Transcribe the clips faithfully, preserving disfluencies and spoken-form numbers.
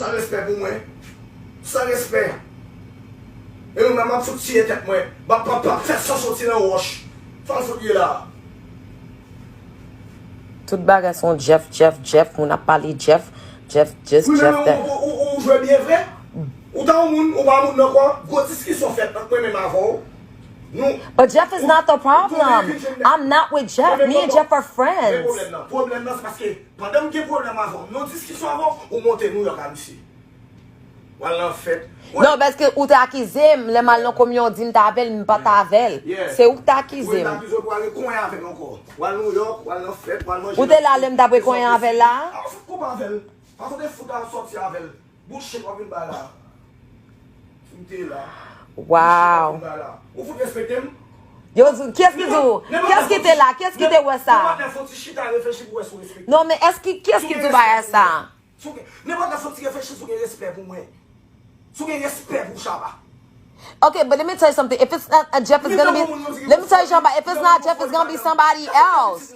San respè pou mwen. San respè. E nou menm ap fout tiye tèt mwen. M ap, m ap, m ap fè san soti nan wòch. Sa m fout ye la. Tout bagay se yon Jeff, Jeff, Jeff. Moun ap pale Jeff, Jeff, just Wi, men Jeff ou, that. ou, ou, ou jwe byen vre. Ou ta yon moun, ou pa yon moun nan kò. Gwo diskisyon fèt ant mwen menm avè w. Nou, But Jeff is ou, not the ou tounen problem. vin jwenn I'm not with Jeff. Men Me and tonton, Jeff are men friends. Pwoblèm nan, pwoblèm nan se paske pandan m gen pwoblèm avè w, m nan diskisyon avè w, ou monte Nouyòk a misye. W al nan fèt. Non, paske ou te akize m, lè m al nan kominyon, w di m t avè l, m pa t avè l. Se ou ki te akize Wi, m m. Akize w pou al konyen avè l ankò. W al Nouyòk, w al nan fèt, w al manje. Ou te la lè m t ap konyen avè l la? A, w fout koupe avè l. Paske w te fout al sòti avè l. Bullshit w ap vin bay la. Si m te la. Wow. Ou fout respekte m? Yo, kiyès ki di w? Kiyès ki te la? Kiyès ki te wè sa? Nenpòt lè fò ti chita reflechi pou wè si w respekte m. Non, men èske kiyès ki di w bagay sa? Si w gen, nenpòt lè fò ti reflechi si w gen respè pou mwen. Si w gen respè pou Shabba. Okay, but let me tell you something. If it's not a Jeff, it's gonna be. Let me tell you, Shabba. If it's not Jeff, it's gonna be somebody else.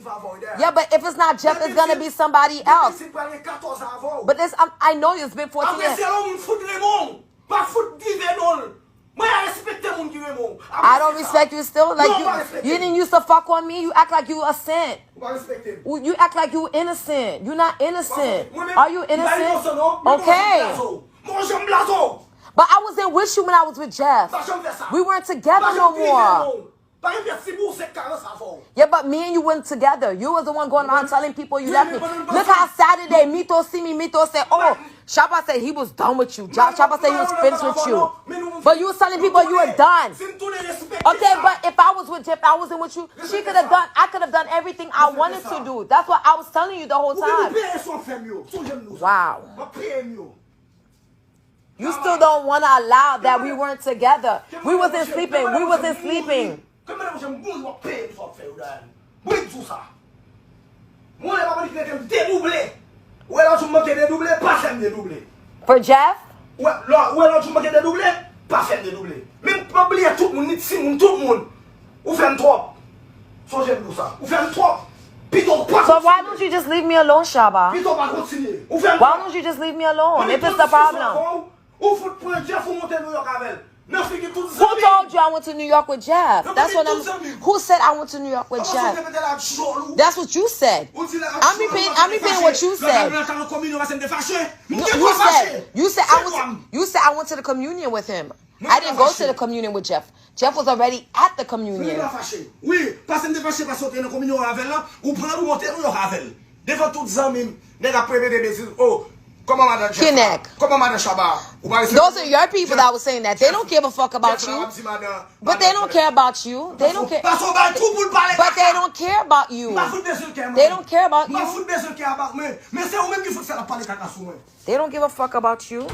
Yeah, but if it's not Jeff, it's gonna be somebody else. Depi si pral gen katòz avè w. But this, I'm, I know you. It's been fourteen Apre years. Se yon moun fout renmen w. Pa fout dive non l. Mwen a respekte moun ki renmen w. I don't respect you still. Like you, you didn't used to fuck on me. You act like you a saint. Ou pa respekte m. You act like you innocent. You not innocent. Mwen menm, Are you m pa inosan innocent? Non. Mwen pa janm Okay. Blaze w. Mwen pa janm blaze w. But I wasn't with you when I was with Jeff. Pa janm fè sa. We weren't together no more. Pa gen pèsi pou se karans avè w. Yeah, but me and you weren't together. You was the one going around telling people you left me. Look how Saturday Mito see me. Mito said, "Oh, Shabba said he was done with you. Ja- Shabba said he was finished with you." But you was telling people you were done. Okay, but if I was with Jeff, I wasn't with you. She could have done. I could have done everything I wanted to do. That's what I was telling you the whole time. Ou peye sou fè m yo. Sonje m nou sa. Wow. M ap peye m yo. You still don't want to allow that we weren't together. We wasn't sleeping. We wasn't sleeping. Kèm madan mwen mouri w ap peye pou sa w ap fè yo Dayane. Mwen di w sa. Mwen lè pa manipile ke m dedouble. Ou wè lòt jou m manke dedouble, pa fè m dedouble. For Jeff? Ou wè lò- ou wè lòt jou m manke dedouble, pa fè m dedouble. Men m pa bliye tout moun, ni timoun, tout moun. Ou fè m twòp. Sonje m di w sa. Ou fè m twòp. Pito w pa So why kontinye. Don't you just leave me alone, Shabba? Pito w pa kontinye. Ou fè m Why twòp. Don't you just leave me alone? If it's a problem. Ou fout pran Jeff ou monte Nouyòk avè l. Nan figi tout Who zanmi. Told you I went to New York with Jeff? Nan That's figi what tout I'm. Zanmi. Who said I went to New York with Avan Jeff? Ou repete la djòl ou. That's what you said. Ou di la I'm repeating. I'm repeting what you said. Lè w t al nan komini w pa sanm te fache. M No, te you fache. Said. You said I Se went. kwa m. You said I went to the communion with him. Mwen I te didn't go fache. To the communion with Jeff. Jeff was already at the Mwen communion. pa fache. Wi, paske m te fache paske w te nan kominion avè l lan, ou pran l ou monte Nouyòk avè l. Devan tout zanmi m, nèg ap repete betiz. Oh, kòman madan Jeff? Ki nèg? Kòman madan Shabba? Ou pa respekte Those are your people that was saying that. They don't give a fuck about you. But they don't care about you. They don't care. Paske w bay twou pou l pale. But they don't care about you. M pa fout bezwen kè mwen. They don't care about M pa you. Fout bezwen kè about mwen. Men se ou menm ki fout fè l ap pale kaka sou mwen. They don't give a fuck about you.